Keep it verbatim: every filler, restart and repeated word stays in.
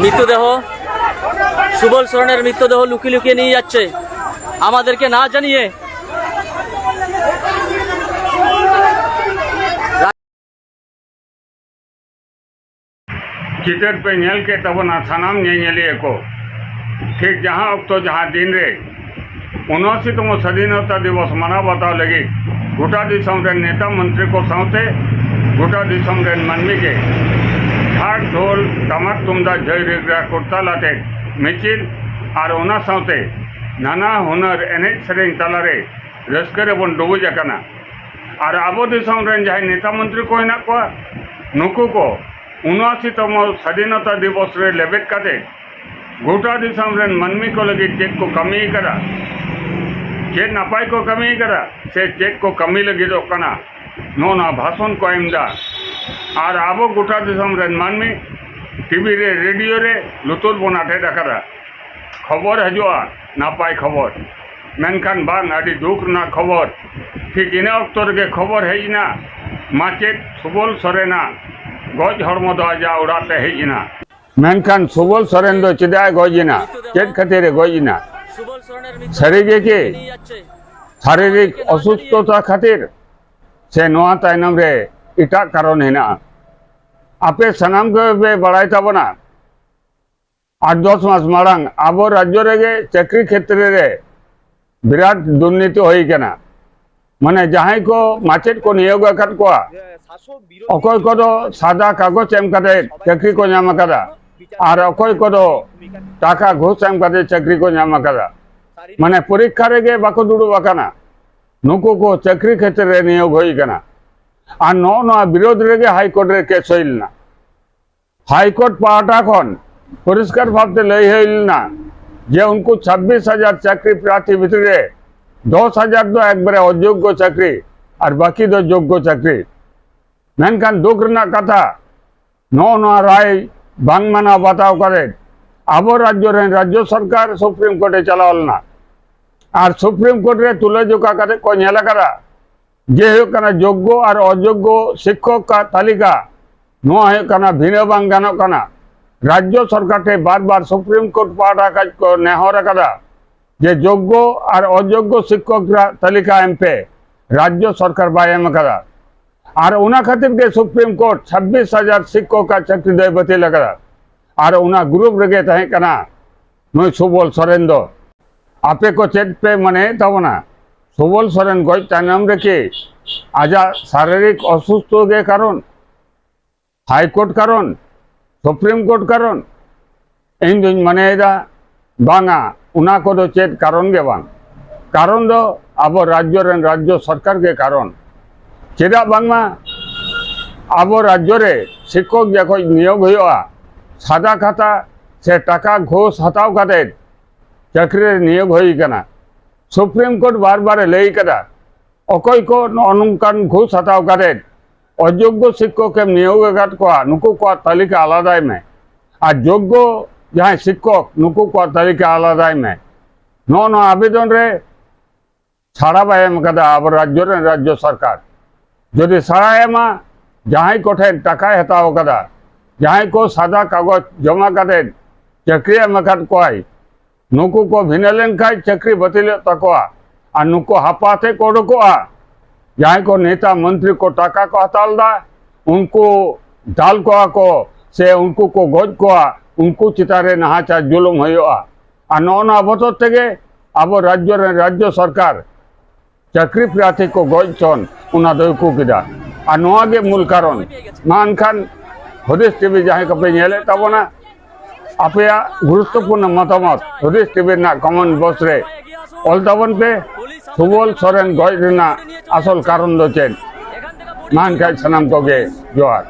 মৃতদেহ, সুবল সরেনের মৃতদেহ লুকিয়ে লুকিয়ে নিয়ে যাচ্ছে, আমাদেরকে না জানিয়ে। ᱪᱤᱛᱟᱹᱨ ᱯᱮ ᱧᱮᱞ ᱠᱮᱫ ᱛᱟᱵᱚᱱᱟ ᱥᱟᱱᱟᱢ ᱧᱮᱧᱮᱞᱤᱭᱟᱹ ᱠᱚ᱾ ᱴᱷᱤᱠ ᱡᱟᱦᱟᱸ ᱚᱠᱛᱚ, ᱡᱟᱦᱟᱸ ᱫᱤᱱ ᱨᱮ ᱩᱱᱟᱥᱤ ᱛᱚᱢᱚ ᱥᱟᱫᱷᱤᱱᱚᱛᱟ ᱫᱤᱵᱚᱥ ᱢᱟᱱᱟᱣ ᱵᱟᱛᱟᱣ ᱞᱟᱹᱜᱤᱫ ᱜᱚᱴᱟ ᱫᱤᱥᱚᱢ ᱨᱮᱱ ᱱᱮᱛᱟ ᱢᱚᱱᱛᱨᱤ ᱠᱚ ᱥᱟᱶᱛᱮ ᱜᱚᱴᱟ ᱫᱤᱥᱚᱢ ᱨᱮᱱ ᱢᱟᱹᱱᱢᱤ ᱜᱮ ᱰᱷᱟᱠ, ᱰᱷᱳᱞ, ᱴᱟᱢᱟᱠ, ᱛᱩᱢᱫᱟᱜ, ᱡᱷᱟᱹᱭ, ᱨᱮᱜᱽᱲᱟ, ᱠᱚᱨᱛᱟᱞ ᱟᱛᱮ ᱢᱤᱪᱤᱞ ᱟᱨ ᱚᱱᱟ ᱥᱟᱶᱛᱮ ᱱᱟᱱᱟ ᱦᱩᱱᱟᱹᱨ ᱮᱱᱮᱡ ᱥᱮᱨᱮᱧ ᱛᱟᱞᱟᱨᱮ ᱨᱟᱹᱥᱠᱟᱹ ᱨᱮᱵᱚᱱ ᱰᱩᱵᱩᱡ ᱟᱠᱟᱱᱟ᱾ ᱟᱨ ᱟᱵᱚ ᱫᱤᱥᱚᱢ ᱨᱮᱱ ᱡᱟᱦᱟᱸᱭ ᱱᱮᱛᱟ ᱢᱚᱱᱛᱨᱤ ᱠᱚ ᱦᱮᱱᱟᱜ ᱠᱚᱣᱟ, ᱱᱩᱠᱩ ᱠᱚ ᱩᱱᱟᱥᱤ ᱛᱚᱢᱚ ᱥᱟᱫᱷᱤᱱᱚᱛᱟ ᱫᱤᱵᱚᱥ ᱨᱮ ᱞᱮᱵᱮᱫ ᱠᱟᱛᱮ ᱜᱚᱴᱟ ᱫᱤᱥᱚᱢ ᱨᱮᱱ ᱢᱟᱹᱱᱢᱤ ᱠᱚ ᱞᱟᱹᱜᱤᱫ ᱪᱮᱫ ᱠᱚ ᱠᱟᱹᱢᱤ ᱟᱠᱟᱫᱟ, ᱪᱮᱫ ᱱᱟᱯᱟᱭ ᱠᱚ ᱠᱟᱹᱢᱤ ᱟᱠᱟᱫᱟ, ᱥᱮ ᱪᱮᱫ ᱠᱚ ᱠᱟᱹᱢᱤ ᱞᱟᱹᱜᱤᱫᱚᱜ ᱠᱟᱱᱟ, ᱱᱚᱜᱼᱚ ᱱᱚᱣᱟ ᱵᱷᱟᱥᱚᱱ ᱠᱚ ᱮᱢ ᱮᱫᱟ᱾ ᱟᱨ ᱟᱵᱚ ᱜᱚᱴᱟ ᱫᱤᱥᱚᱢ ᱨᱮᱱ ᱢᱟᱹᱱᱢᱤ ᱴᱤᱵᱷᱤ ᱨᱮ, ᱨᱮᱰᱤᱭᱳ ᱨᱮ ᱞᱩᱛᱩᱨ ᱵᱚᱱ ᱟᱴᱮᱫ ᱟᱠᱟᱫᱟ᱾ ᱠᱷᱚᱵᱚᱨ ᱦᱤᱡᱩᱜᱼᱟ, ᱱᱟᱯᱟᱭ ᱠᱷᱚᱵᱚᱨ, ᱢᱮᱱᱠᱷᱟᱱ ᱵᱟᱝ, ᱟᱹᱰᱤ ᱫᱩᱠ ᱨᱮᱱᱟᱜ ᱠᱷᱚᱵᱚᱨ᱾ ᱴᱷᱤᱠ ᱤᱱᱟᱹ ᱚᱠᱛᱚ ᱨᱮᱜᱮ ᱠᱷᱚᱵᱚᱨ ᱦᱮᱡ ᱮᱱᱟ, ᱢᱟᱪᱮᱫ ᱥᱩᱵᱚᱞ ᱥᱚᱨᱮᱱᱟᱜ ᱜᱚᱡ ᱦᱚᱲᱢᱚ ᱫᱚ ᱟᱡᱟᱜ ᱚᱲᱟᱜ ᱛᱮ ᱦᱮᱡ ᱮᱱᱟ᱾ ᱢᱮᱱᱠᱷᱟᱱ ᱥᱩᱵᱚᱞ ᱥᱚᱨᱮᱱ ᱫᱚ ᱪᱮᱫᱟᱜ ᱮ ᱜᱚᱡ ᱮᱱᱟ? ᱪᱮᱫ ᱠᱷᱟᱹᱛᱤᱨ ᱮ ᱜᱚᱡ ᱮᱱᱟ? ᱥᱟᱹᱨᱤ ᱜᱮ ᱠᱤ ᱥᱟᱨᱤᱨᱤᱠ ᱚᱥᱩᱥᱛᱷᱚᱛᱟ ᱠᱷᱟᱹᱛᱤᱨ, ᱥᱮ ᱱᱚᱣᱟ ᱛᱟᱭᱱᱚᱢ ᱨᱮ ᱮᱴᱟᱜ ᱠᱟᱨᱚᱱ ᱦᱮᱱᱟᱜᱼᱟ? ᱟᱯᱮ ᱥᱟᱱᱟᱢ ᱜᱮᱯᱮ ᱵᱟᱲᱟᱭ ᱛᱟᱵᱚᱱᱟ, ᱟᱴ ᱫᱚᱥ ᱢᱟᱥ ᱢᱟᱲᱟᱝ ᱟᱵᱚ ᱨᱟᱡᱽᱡᱚ ᱨᱮᱜᱮ ᱪᱟᱹᱠᱨᱤ ᱠᱷᱮᱛᱨᱮ ᱨᱮ ᱵᱤᱨᱟᱴ ᱫᱩᱨᱱᱤᱛᱤ ᱦᱩᱭ ᱠᱟᱱᱟ᱾ ᱢᱟᱱᱮ, ᱡᱟᱦᱟᱸᱭ ᱠᱚ ᱢᱟᱪᱮᱫ ᱠᱚ ᱱᱤᱭᱳᱜ ᱟᱠᱟᱫ ᱠᱚᱣᱟ, ᱚᱠᱚᱭ ᱠᱚᱫᱚ ᱥᱟᱫᱟ ᱠᱟᱜᱚᱡᱽ ᱮᱢ ᱠᱟᱛᱮ ᱪᱟᱹᱠᱨᱤ ᱠᱚ ᱧᱟᱢ ᱟᱠᱟᱫᱟ, ᱟᱨ ᱚᱠᱚᱭ ᱠᱚᱫᱚ ᱴᱟᱠᱟ ᱜᱷᱩᱥ ᱮᱢ ᱠᱟᱛᱮ ᱪᱟᱹᱠᱨᱤ ᱠᱚ ᱧᱟᱢ ᱟᱠᱟᱫᱟ᱾ ᱢᱟᱱᱮ, ᱯᱚᱨᱤᱠᱠᱷᱟ ᱨᱮᱜᱮ ᱵᱟᱠᱚ ᱫᱩᱲᱩᱵ ᱟᱠᱟᱱᱟ, ᱱᱩᱠᱩ ᱠᱚ ᱪᱟᱹᱠᱨᱤ ᱠᱷᱮᱛᱨᱮ ᱨᱮ ᱱᱤᱭᱳᱜ ᱦᱩᱭ ᱠᱟᱱᱟ᱾ ᱟᱨ ᱱᱚᱜᱼᱚ ᱱᱚᱣᱟ ᱵᱤᱨᱳᱫᱷ ᱨᱮᱜᱮ ᱦᱟᱭᱠᱳᱨᱴ ᱨᱮ ᱠᱮᱥ ᱦᱩᱭ ᱞᱮᱱᱟ᱾ ᱦᱟᱭᱠᱳᱨᱴ ᱯᱟᱦᱴᱟ ᱠᱷᱚᱱ ᱯᱚᱨᱤᱥᱠᱟᱨ ᱵᱷᱟᱵᱛᱮ ᱞᱟᱹᱭ ᱦᱩᱭ ᱞᱮᱱᱟ ᱡᱮ ᱩᱱᱠᱩ ᱪᱷᱟᱵᱵᱤᱥ ᱦᱟᱡᱟᱨ ᱪᱟᱹᱠᱨᱤ ᱯᱨᱟᱨᱛᱷᱤ ᱵᱷᱤᱛᱨᱤ ᱨᱮ ᱫᱚᱥ ᱦᱟᱡᱟᱨ ᱫᱚ ᱮᱠᱵᱟᱨᱮ ᱚᱡᱳᱜᱽᱜᱚ ᱪᱟᱹᱠᱨᱤ ᱟᱨ ᱵᱟᱹᱠᱤ ᱫᱚ ᱡᱳᱜᱽᱜᱚ ᱪᱟᱹᱠᱨᱤ᱾ ᱢᱮᱱᱠᱷᱟᱱ ᱫᱩᱠ ᱨᱮᱱᱟᱜ ᱠᱟᱛᱷᱟ, ᱱᱚᱜᱼᱚ ᱱᱚᱣᱟ ᱨᱟᱭ ᱵᱟᱝ ᱢᱟᱱᱟᱣ ᱵᱟᱛᱟᱣ ᱠᱟᱛᱮ ᱟᱵᱚ ᱨᱟᱡᱽᱡᱚ ᱨᱮᱱ ᱨᱟᱡᱽᱡᱚ ᱥᱚᱨᱠᱟᱨ ᱥᱩᱯᱨᱤᱢ ᱠᱳᱨᱴ ᱮ ᱪᱟᱞᱟᱣ ᱞᱮᱱᱟ᱾ ᱟᱨ ᱥᱩᱯᱨᱤᱢ ᱠᱳᱨᱴ ᱨᱮ ᱛᱩᱞᱟᱹ ᱡᱚᱠᱷᱟ ᱠᱟᱛᱮ ᱠᱚ ᱧᱮᱞ ᱟᱠᱟᱫᱟ ᱡᱮ ᱦᱩᱭᱩᱜ ᱠᱟᱱᱟ ᱡᱳᱜᱽᱜᱚ ᱟᱨ ᱚᱡᱳᱜᱽᱜᱚ ᱥᱤᱠᱠᱷᱚᱠ ᱟᱜ ᱛᱟᱹᱞᱤᱠᱟ, ᱱᱚᱣᱟ ᱦᱩᱭᱩᱜ ᱠᱟᱱᱟ ᱵᱷᱤᱱᱟᱹ ᱵᱟᱝ ᱜᱟᱱᱚᱜ ᱠᱟᱱᱟ᱾ ᱨᱟᱡᱽᱡᱚ ᱥᱚᱨᱠᱟᱨ ᱴᱷᱮᱱ ᱵᱟᱨ ᱵᱟᱨ ᱥᱩᱯᱨᱤᱢ ᱠᱳᱨᱴ ᱯᱟᱦᱴᱟ ᱠᱷᱚᱱ ᱠᱚ ᱱᱮᱦᱚᱨ ᱟᱠᱟᱫᱟ ᱡᱮ ᱡᱳᱜᱽᱜᱚ ᱟᱨ ᱚᱡᱳᱜᱽᱜᱚ ᱥᱤᱠᱠᱷᱚᱠ ᱨᱮᱭᱟᱜ ᱛᱟᱹᱞᱤᱠᱟ ᱮᱢ ᱯᱮ, ᱨᱟᱡᱽᱡᱚ ᱥᱚᱨᱠᱟᱨ ᱵᱟᱭ ᱮᱢ ᱟᱠᱟᱫᱟ᱾ ᱟᱨ ᱚᱱᱟ ᱠᱷᱟᱹᱛᱤᱨ ᱜᱮ ᱥᱩᱯᱨᱤᱢ ᱠᱳᱨᱴ ᱪᱷᱟᱵᱵᱤᱥ ᱦᱟᱡᱟᱨ ᱥᱤᱠᱠᱷᱚᱠ ᱟᱜ ᱪᱟᱹᱠᱨᱤ ᱫᱚᱭ ᱵᱟᱹᱛᱤᱞ ᱟᱠᱟᱫᱟ᱾ ᱟᱨ ᱚᱱᱟ ᱜᱨᱩᱯ ᱨᱮᱜᱮ ᱛᱟᱦᱮᱸ ᱠᱟᱱᱟ ᱱᱩᱭ ᱥᱩᱵᱚᱞ ᱥᱚᱨᱮᱱ ᱫᱚ᱾ ᱟᱯᱮ ᱠᱚ ᱪᱮᱫ ᱯᱮ ᱢᱚᱱᱮᱭᱮᱫ ᱛᱟᱵᱚᱱᱟ? ᱥᱩᱵᱚᱞ ᱥᱚᱨᱮᱱ ᱜᱚᱡ ᱛᱟᱭᱱᱚᱢ ᱨᱮᱠᱤ ᱟᱡᱟᱜ ᱥᱟᱨᱤᱨᱤᱠ ᱚᱥᱩᱥᱛᱷᱚ ᱜᱮ ᱠᱟᱨᱚᱱ? ᱦᱟᱭ ᱠᱳᱨᱴ ᱠᱟᱨᱚᱱ, ᱥᱩᱯᱨᱤᱢ ᱠᱳᱨᱴ ᱠᱟᱨᱚᱱ? ᱤᱧ ᱫᱩᱧ ᱢᱚᱱᱮᱭᱮᱫᱟ ᱵᱟᱝᱟ, ᱚᱱᱟ ᱠᱚᱫᱚ ᱪᱮᱫ ᱠᱟᱨᱚᱱ ᱜᱮ ᱵᱟᱝ᱾ ᱠᱟᱨᱚᱱ ᱫᱚ ᱟᱵᱚ ᱨᱟᱡᱽᱡᱚ ᱨᱮᱱ ᱨᱟᱡᱽᱡᱚ ᱥᱚᱨᱠᱟᱨ ᱜᱮ ᱠᱟᱨᱚᱱ᱾ ᱪᱮᱫᱟᱜ ᱵᱟᱝᱢᱟ ᱟᱵᱚ ᱨᱟᱡᱽᱡᱚ ᱨᱮ ᱥᱤᱠᱠᱷᱚᱠ ᱡᱚᱠᱷᱚᱱ ᱱᱤᱭᱳᱜᱽ ᱦᱩᱭᱩᱜᱼᱟ, ᱥᱟᱫᱟ ᱠᱷᱟᱛᱟ ᱥᱮ ᱴᱟᱠᱟ ᱜᱷᱩᱥ ᱦᱟᱛᱟᱣ ᱠᱟᱛᱮ ᱪᱟᱹᱠᱨᱤ ᱨᱮ ᱱᱤᱭᱳᱜᱽ ᱦᱩᱭ ᱟᱠᱟᱱᱟ᱾ ᱥᱩᱯᱨᱤᱢ ᱠᱳᱨᱴ ᱵᱟᱨ ᱵᱟᱨᱮ ᱞᱟᱹᱭ ᱠᱟᱫᱟ, ᱚᱠᱚᱭ ᱠᱚ ᱱᱚᱜᱼᱚ ᱱᱚᱝᱠᱟᱱ ᱜᱷᱩᱥ ᱦᱟᱛᱟᱣ ᱠᱟᱛᱮ ᱚᱡᱳᱜᱽᱜᱚ ᱥᱤᱠᱠᱷᱚᱠ ᱮᱢ ᱱᱤᱭᱳᱜᱽ ᱟᱠᱟᱫ ᱠᱚᱣᱟ, ᱱᱩᱠᱩ ᱠᱚᱣᱟᱜ ᱛᱟᱹᱞᱤᱠᱟ ᱟᱞᱟᱫᱟᱭ ᱢᱮ᱾ ᱟᱨ ᱡᱳᱜᱽᱜᱚ ᱡᱟᱦᱟᱸᱭ ᱥᱤᱠᱠᱷᱚᱠ, ᱱᱩᱠᱩ ᱠᱚᱣᱟᱜ ᱛᱟᱹᱞᱤᱠᱟ ᱟᱞᱟᱫᱟᱭ ᱢᱮ᱾ ᱱᱚᱜᱼᱚ ᱱᱚᱣᱟ ᱟᱵᱮᱫᱚᱱ ᱨᱮ ᱥᱟᱲᱟ ᱵᱟᱭ ᱮᱢ ᱠᱟᱫᱟ ᱟᱵᱚ ᱨᱟᱡᱽᱡᱚ ᱨᱮᱱ ᱨᱟᱡᱽᱡᱚ ᱥᱚᱨᱠᱟᱨ᱾ ᱡᱩᱫᱤ ᱥᱟᱲᱟᱭ ᱮᱢᱟ, ᱡᱟᱦᱟᱸᱭ ᱠᱚᱴᱷᱮᱱ ᱴᱟᱠᱟᱭ ᱦᱟᱛᱟᱣ ᱠᱟᱫᱟ, ᱡᱟᱦᱟᱸᱭ ᱠᱚ ᱥᱟᱫᱟ ᱠᱟᱜᱚᱡᱽ ᱡᱚᱢᱟ ᱠᱟᱛᱮ ᱪᱟᱹᱠᱨᱤ ᱮᱢ ᱟᱠᱟᱫ ᱠᱚᱣᱟᱭ, ᱱᱩᱠᱩ ᱠᱚ ᱵᱷᱤᱱᱟᱹ ᱞᱮᱱᱠᱷᱟᱱ ᱪᱟᱹᱠᱨᱤ ᱵᱟᱹᱛᱤᱞᱚᱜ ᱛᱟᱠᱚᱣᱟ᱾ ᱟᱨ ᱱᱩᱠᱩ ᱦᱟᱯᱟ ᱛᱮ ᱠᱚ ᱚᱰᱚᱠᱚᱜᱼᱟ᱾ ᱡᱟᱦᱟᱸᱭ ᱠᱚ ᱱᱮᱛᱟ ᱢᱚᱱᱛᱨᱤ ᱠᱚ ᱴᱟᱠᱟ ᱠᱚ ᱦᱟᱛᱟᱣ ᱞᱮᱫᱟ, ᱩᱱᱠᱩ ᱫᱟᱞ ᱠᱚᱣᱟ ᱠᱚ ᱥᱮ ᱩᱱᱠᱩ ᱠᱚ ᱜᱚᱡ ᱠᱚᱣᱟ, ᱩᱱᱠᱩ ᱪᱮᱛᱟᱱ ᱨᱮ ᱱᱟᱦᱟᱪᱟᱨ ᱡᱩᱞᱩᱢ ᱦᱩᱭᱩᱜᱼᱟ᱾ ᱟᱨ ᱱᱚᱜᱼᱚ ᱱᱚᱣᱟ ᱵᱚᱛᱚᱨ ᱛᱮᱜᱮ ᱟᱵᱚ ᱨᱟᱡᱽᱡᱚ ᱨᱮᱱ ᱨᱟᱡᱽᱡᱚ ᱥᱚᱨᱠᱟᱨ ᱪᱟᱹᱠᱨᱤ ᱯᱨᱟᱨᱛᱷᱤ ᱠᱚ ᱜᱚᱡ ᱦᱚᱪᱚᱱ, ᱚᱱᱟ ᱫᱚᱭ ᱠᱩ ᱠᱮᱫᱟ᱾ ᱟᱨ ᱱᱚᱣᱟ ᱜᱮ ᱢᱩᱞ ᱠᱟᱨᱚᱱ᱾ ᱢᱟ ᱮᱱᱠᱷᱟᱱ ᱦᱩᱫᱤᱥ ᱴᱤᱵᱷᱤ ᱡᱟᱦᱟᱸᱭ ᱠᱚᱯᱮ ᱧᱮᱞᱮᱫ ᱛᱟᱵᱚᱱᱟ, ᱟᱯᱮᱭᱟᱜ ᱜᱩᱨᱩᱛᱛᱚᱯᱩᱨᱱᱚ ᱢᱚᱛᱟᱢᱚᱛ ᱦᱩᱫᱤᱥ ᱴᱤᱵᱷᱤ ᱨᱮᱱᱟᱜ ᱠᱚᱢᱮᱱᱴ ᱵᱚᱠᱥ ᱨᱮ ᱚᱞ ᱛᱟᱵᱚᱱ ᱯᱮ᱾ ᱥᱩᱵᱚᱞ ᱥᱚᱨᱮᱱ ᱜᱚᱡ ᱨᱮᱱᱟᱜ ᱟᱥᱚᱞ ᱠᱟᱨᱚᱱ ᱫᱚ ᱪᱮᱫ? ᱢᱟ ᱮᱱᱠᱷᱟᱱ ᱥᱟᱱᱟᱢ ᱠᱚᱜᱮ ᱡᱚᱦᱟᱨ᱾